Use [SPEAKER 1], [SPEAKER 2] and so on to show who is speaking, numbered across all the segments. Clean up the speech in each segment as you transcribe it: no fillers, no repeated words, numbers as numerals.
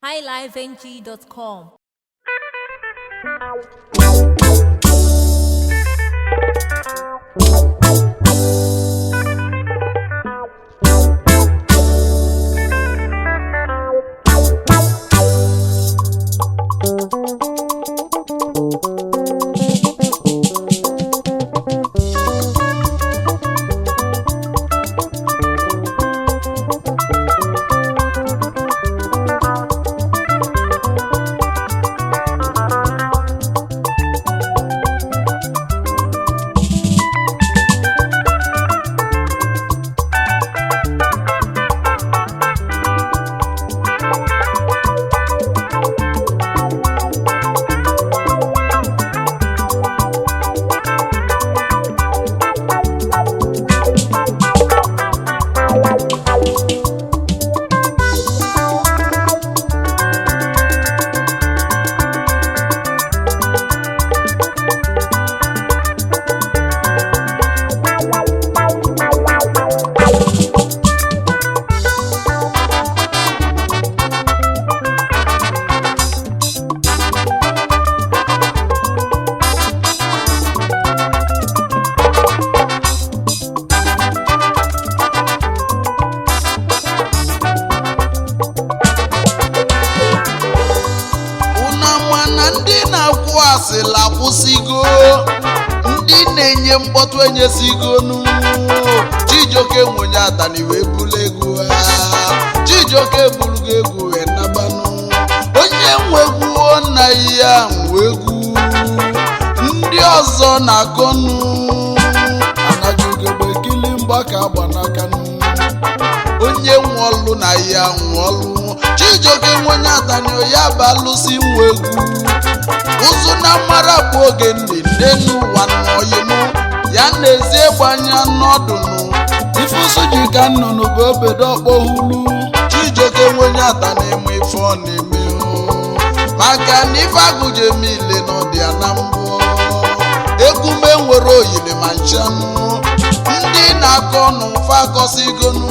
[SPEAKER 1] highlifeng.com.
[SPEAKER 2] Una na ndị na-akwụ asịla akwụsịgo, ndị na-enye mkpọtụ enyesigonu. Chijioke nwenye atani wee bulu egwu ha. Chijioke burugo egwu wee nabanụ. Onye nwe egwu nna ya nwe egwu, ndị ọzọ na-akọnụ anaghị ugegbe kili mgbaka agba n'akanụ. Onye nwe ọlụ na ya nwe ọlụ. Chijioke nwenye atani ya bụ alụsị nwe egwu. Ụzụ na mara bụ oge nne n'enu ụwa nọyimụ ya na-ezi gbanya n'ọdụnụ. Ifusu ji ka nnụnụ bụ obodo ọkpọhulu. Chijioke nwenye atani ịmụ ife ọ na-eme o. Maka na ife agụjemile na ọdịya na mbụ egwume nwere oyiri ma nchanụ. Ndị na-akọ ọnụ mfe akọsigonu,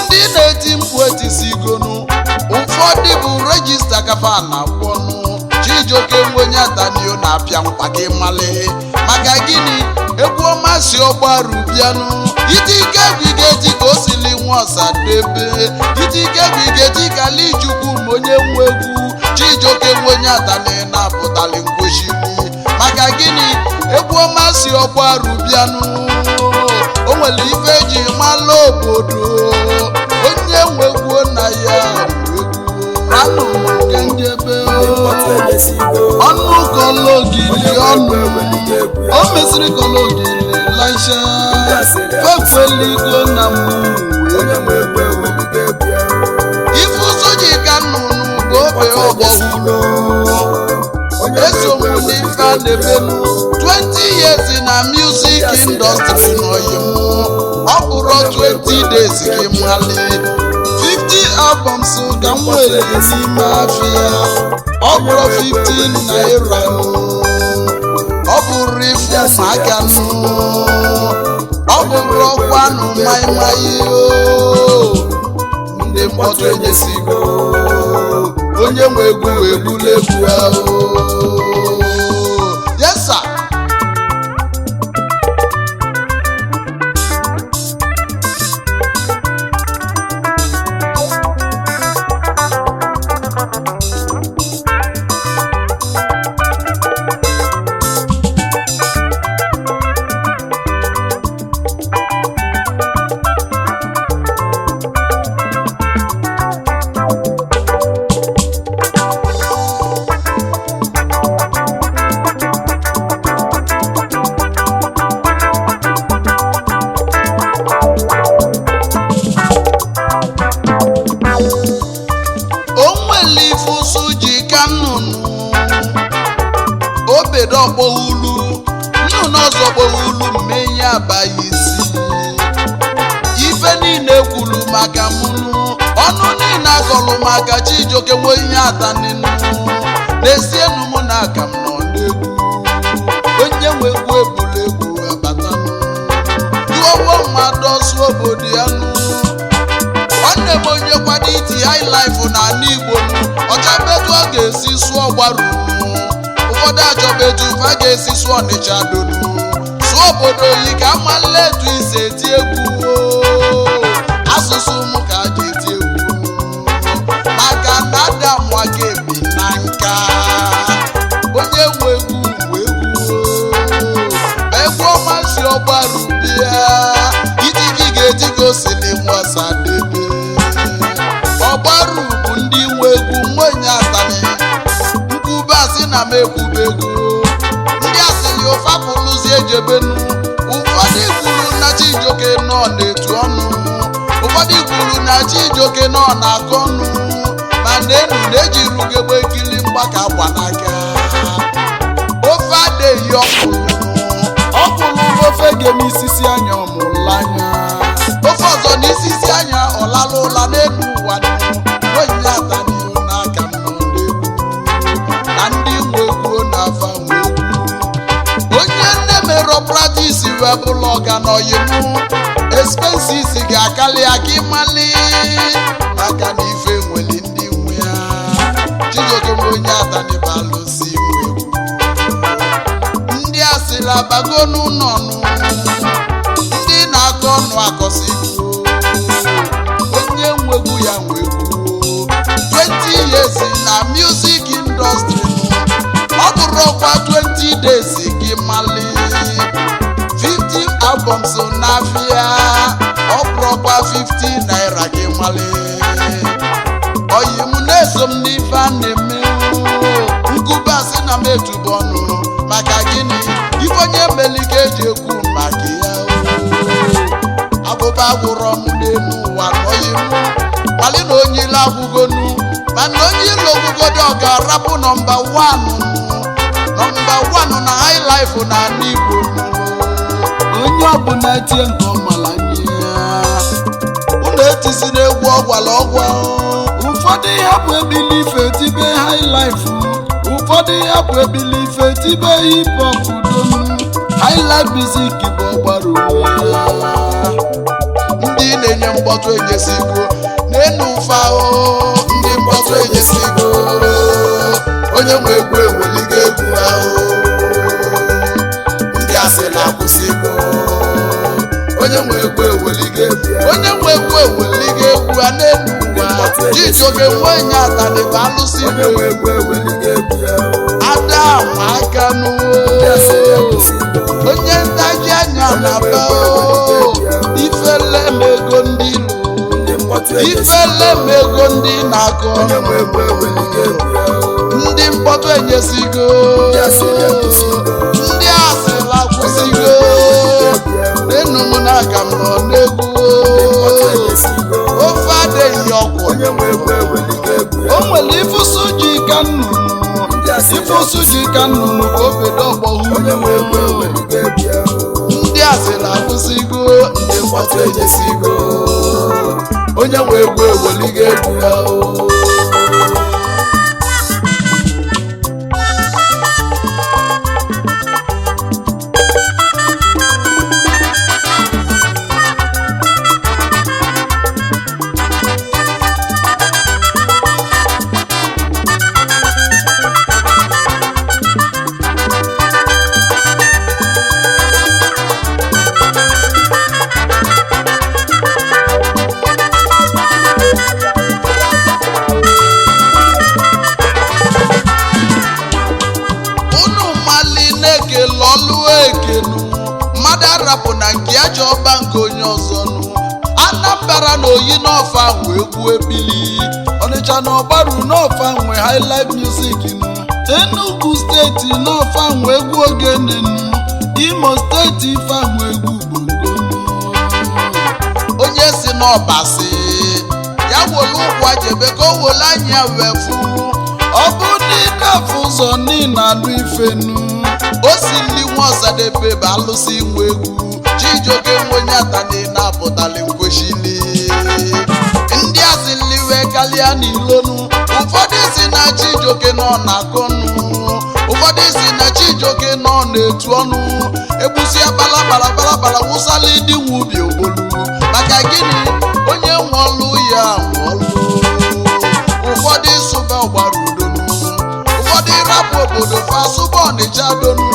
[SPEAKER 2] ndị na-eti mkpu etisigonu, ụfọdụ bụ rejista kafa na-akpọnụ. Chijioke nwenye atanio na-apịa nkwa gị mali maka gịnị? Egwu ọma si ọgbaru bịanụ. Itike bigeti ka o sili nwa ọsadebe, itike bigeti ka lichukwu ma onye nwe egwu. Chijioke nwenye atani na-apụtali nkwechili maka gịnị? Egwu ọma si ọgbaru bịanụ. O nwere ife eji mala obodo. Onye nwegwuo na ya nwegwuo anụ maka njebe. Ọnụ kọlogili ọnụ o mesịrị kọlogili laisha fekweligo na mụ. Ife ji ka nnụnụ bụ obe ọgbọgburu. Eso m n'ife a na-emenu 20 years na music industry n'oyimu. Ọ bụrụ 20 days gị mali 50 albums ka m nwere n'ime afịa. Ọ bụrụ 15 naira nụ, ọ bụrụ ife ụmụaka nụ, ọ bụrụ ọkwanụ maịmaị o. Ndị mkpọtụ enyesigo, onye nwe egwu wee bulu egwu ahụ. Yes sir. O nwere ife ụsụ ji ka nnụnụ obedo ọkpọghulu nnụnụ ọzọ kpọghulu mmenye abaghị isi. Ife niile kwuru maka mụnụ ọnụ niile akọlụ maka Chijioke nwe ihe ataninu. N'ezienụ mụ na aka m nọ n'egwu. Onye nwe egwu ebulu egwu abatanụ iwewo mmadụ ọsụ obodo ya nụ. Nwanne m onye kwado iti high life na ala Igbo. Ọchọba etu ọ ga-esi sụọ Ọgbaru, ụfọdụ achọba etu fa ga-esi sụọ Ọnịcha donu, sụọ obodo oyi ka amala etu isi eti egwu. Asụsụ m ka ji eti egwu, maka na Adam aka ebi na nka. Onye nwe egwu nwe egwu, ma egwu ọma si Ọgbaru bịa. Itiki ga-eti ka o si n'Nwasadebe. Ọgbaru bụ ndị nwe egwu. Nwenye atani nkwube asị na m ekwube egwu. Ndị asịrị ụfapụlụzi ejebenu. Ụfọdụ kwuru na Chijioke nọ na-etu ọnụ, ụfọdụ kwuru na Chijioke nọ na-akọ ọnụ, mana enu na-ejiri ugegbe ekili mgbaka agba n'aka. Ofe adịghị ọkwụrụ
[SPEAKER 1] Ọkwụrụ ofe ga-eme isisi anya ọmụla anya.
[SPEAKER 2] Ofe ọzọ na isisi anya ọlala ụla n'elu ụwa. Nwenye atanihu n'aka m nọ n'egwu na ndị nwe egwu na-afa nwe egwu. Onye nne merọ practice wee bụla ọga n'oyi mụ, expenses ga-akali aka ịmali, maka na ife nwere ndị nwe ya. Chijioke nwe onye atanibalụsi nwe egwu. Ndị asịrị abago n'ụlọ ọnụ, ndị na-akọ ọnụ akọsigo. Onye nwegwu ya nwegwu. 20 years na music industry, ọ bụrụ ọkwa 20 days gị mali 50 albums n'afịa, ọ bụrụkwa 50 naira gị mali. Oyi m na-eso m n'ife a na-eme nkube asị na m etubu ọnụ. Maka gịnị? Ife onye meli ka eji ekwu maka ya. Abụba gwụrọ m n'elu ụwa nọghị m mali na onye ilo agwụgonu, mana onye ilo ogwugodo ọ ga-arapụ number one, number one na high life na ala Igbo.
[SPEAKER 1] Onye ọbụla tie nke ọmala nye ya.
[SPEAKER 2] Unu etisi n'egwu ọgwala ọgwa.
[SPEAKER 1] Ụfọdụ ihe bụ ebili ife tibe high life, ụfọdụ ihe bụ ebili ife tibe hip hop donu. High life music bụ ọgbara onwe ya.
[SPEAKER 2] Ndị na-enye mkpọtụ enyesigo n'enu ụfa o. Ndị mkpọtụ enyesigo. Onye nwe egwu eweligo egwu ahụ. Ndị asị na-akwụsịgo. Onye nwe egwu eweligo egwu. Onye nwe egwu eweligo egwu a n'elu ụwa. Chijioke nwenye atalị bụ alụsị
[SPEAKER 3] Onye nwe egwu eweligo egwu ya o.
[SPEAKER 2] Ada ma aka
[SPEAKER 3] Ndị asịrị
[SPEAKER 2] n'ụwa.
[SPEAKER 3] akwụsịgo.
[SPEAKER 2] Onye ntaji anya na-aba o. Ifele m ego ndị ilo.
[SPEAKER 3] Ndị mkpọtụ enyesigo.
[SPEAKER 2] Ifele m ego ndị na-akọ.
[SPEAKER 3] Onye nwe egwu eweligo egwu ya o.
[SPEAKER 2] Ndị mkpọtụ enyesigo.
[SPEAKER 3] Ndị asịrị akwụsịgo.
[SPEAKER 2] Ndị asịrị akwụsịgo. Enu m n'aka m nọ n'egwu.
[SPEAKER 3] Ndị mkpọtụ enyesigo.
[SPEAKER 2] Ofe adịghị ọkwụ.
[SPEAKER 3] Onye nwe egwu eweligo egwu ya
[SPEAKER 1] O nwere ifusu ji ka nnụnụ,
[SPEAKER 3] Ndị asịrị
[SPEAKER 1] ifusu ji ka nnụnụ ka obodo ọgbọhụ.
[SPEAKER 3] Onye nwe egwu eweligo egwu ya o.
[SPEAKER 2] Ndị asịrị akwụsịgo.
[SPEAKER 3] Ndị mkpọtụ enyesigo. Onye nwe egwu eweligo egwu ya o.
[SPEAKER 2] Unu mali na-ekele ọlụ ekenu mmadụ arapụ na nke ya chọba nke onye ọzọ nụ. Anambra na oyi n'ọfa nwe egwu ebili.
[SPEAKER 1] Ọnịcha na Ọgbaru n'ọfa nwe high life music nụ. Enugu Steeti n'ọfa nwe egwu ogene nụ. Imo Steeti ife nwe egwu bongo nụ.
[SPEAKER 2] Onye si n'ọbasi ya wolu ụkwụ jebe ka o wolu anya wee fụ.
[SPEAKER 1] Ọ bụ na ịgafe ụzọ niile alụ ifenu.
[SPEAKER 2] O si nli nwa Ọsadebe bụ alụsị nwe egwu. Chijioke nwe onye atani na-apụtali nkwechili. Ndị asịli wee kalịa n'ilonu. Ụfọdụ si na Chijioke nọ na-akọnụ, ụfọdụ si na Chijioke nọ na-etu ọnụ egbusi bala bala bala bala wụsala ịdị nwe ubi ogbolu. Maka gịnị? Onye nwe ọlụ ya nwe ọlụ. n'Ọnịcha donu,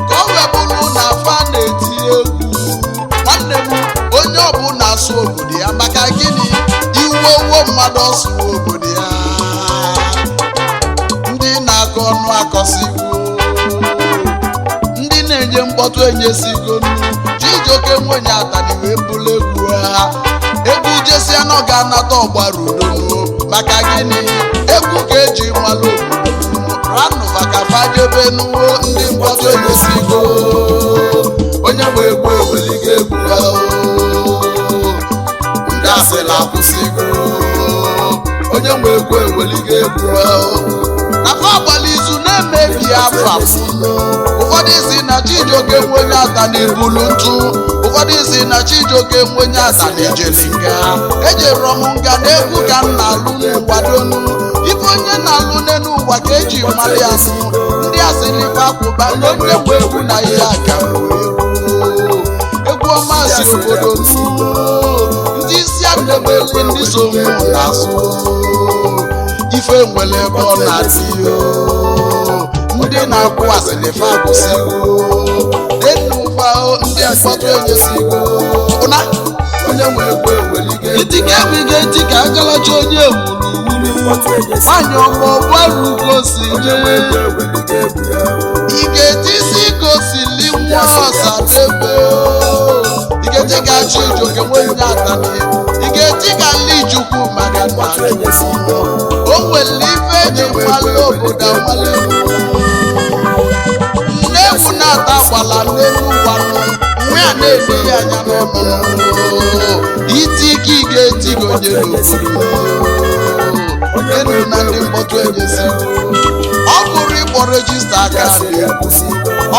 [SPEAKER 2] ka o wee bụrụ na afa na-eti egwu. Nwanne m, onye ọbụla asụ obodo ya, maka gịnị? Iwe owo mmadụ ọsụwa obodo ya. Ndị na-akọ ọnụ akọsigo, ndị na-enye mkpọtụ enyesigo nnu. Chijioke nwenye atani wee bụrụ egwu ha. Egwu jesia na ọ ga-anata ọgbara udo. Maka gịnị? Egwu ka eji malụ obodo. Ranụ maka fajebe nuwo ndị mkpọtụ enyesigo.
[SPEAKER 3] Onye nwe egwu eweligo egwu ya o. Ndị asịrị akwụsịgo. Onye nwe egwu eweligo egwu ya o.
[SPEAKER 2] Na fa agbala izu na-emebi afa. Ụfọdụ si na Chijioke nwe onye ata na-ebulu ntụ, ụfọdụ si na Chijioke nwe onye ata na-ejeli nga. Ejere m nga na egwu ka m na-alụ n'ụwa donu. Ife onye na-alụ n'elu ụwa ka eji mara ya nụ. Ndị asịrị fakwụba na onye nwe egwu na ihe aka egwu ọma si obodo nụ. Ndị isi akụmeli, ndị so mụ na-asụ ife nwere ebe ọ na-adị o. Ndị na-akwụ asịrị fa akwụsịgo enu fa o, ndị mkpọtụ enyesigo ụna.
[SPEAKER 3] Onye nwe egwu eweligo egwu.
[SPEAKER 1] Itike egwu ị ga-eti ka agalacha onye wuru wuru nwanyị ọma ọgbarugo si
[SPEAKER 3] Onye nwe
[SPEAKER 1] jee.
[SPEAKER 3] egwu eweligo egwu ya o.
[SPEAKER 2] Ị ga-eti isi gosili nwa ọsadebe, ị ga-eti ka Chijioke nwenye atani, ị ga-eti ka Lijukwu maka nna Chukwu o nwere ife eji mmalụ obodo amalụ. Nne ewu na-ata agbala n'elu ụwa nụ, nwa ya na-ele ya anya n'ọnụ. Iti ike ị ga-eti gị onye n'obodo enu na ndị mkpọtụ enyezi. Ọ bụrụ ịkpọ register aka dị,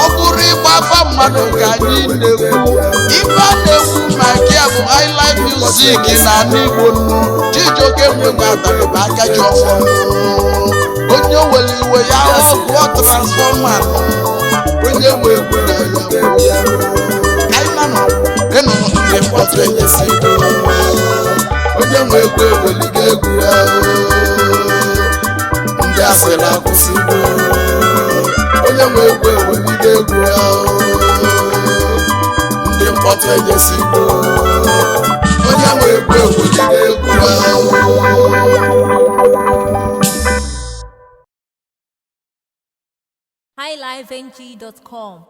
[SPEAKER 2] ọ bụrụ ịgba afa mmadụ ka anyị na-ekwu. Ife a na-ekwu maka ya bụ highlife music na ala Igbo nnu. Chijioke nwenye atalị bụ aka ji ọfọ. Onye were iwe ya ọgụọ transformer, onye nwe egwu na ya anyị nanọ ịnụ ndị mkpọtụ enyesi.
[SPEAKER 3] Onye nwe egwu eweligo egwu ya o. Ndị asịrị akwụsịgo. Onye nwe egwu eweligo egwu ya o. Ndị mkpọtụ enyesigo. Onye nwe egwu eweligo egwu ya o.
[SPEAKER 4] highlifeng.com.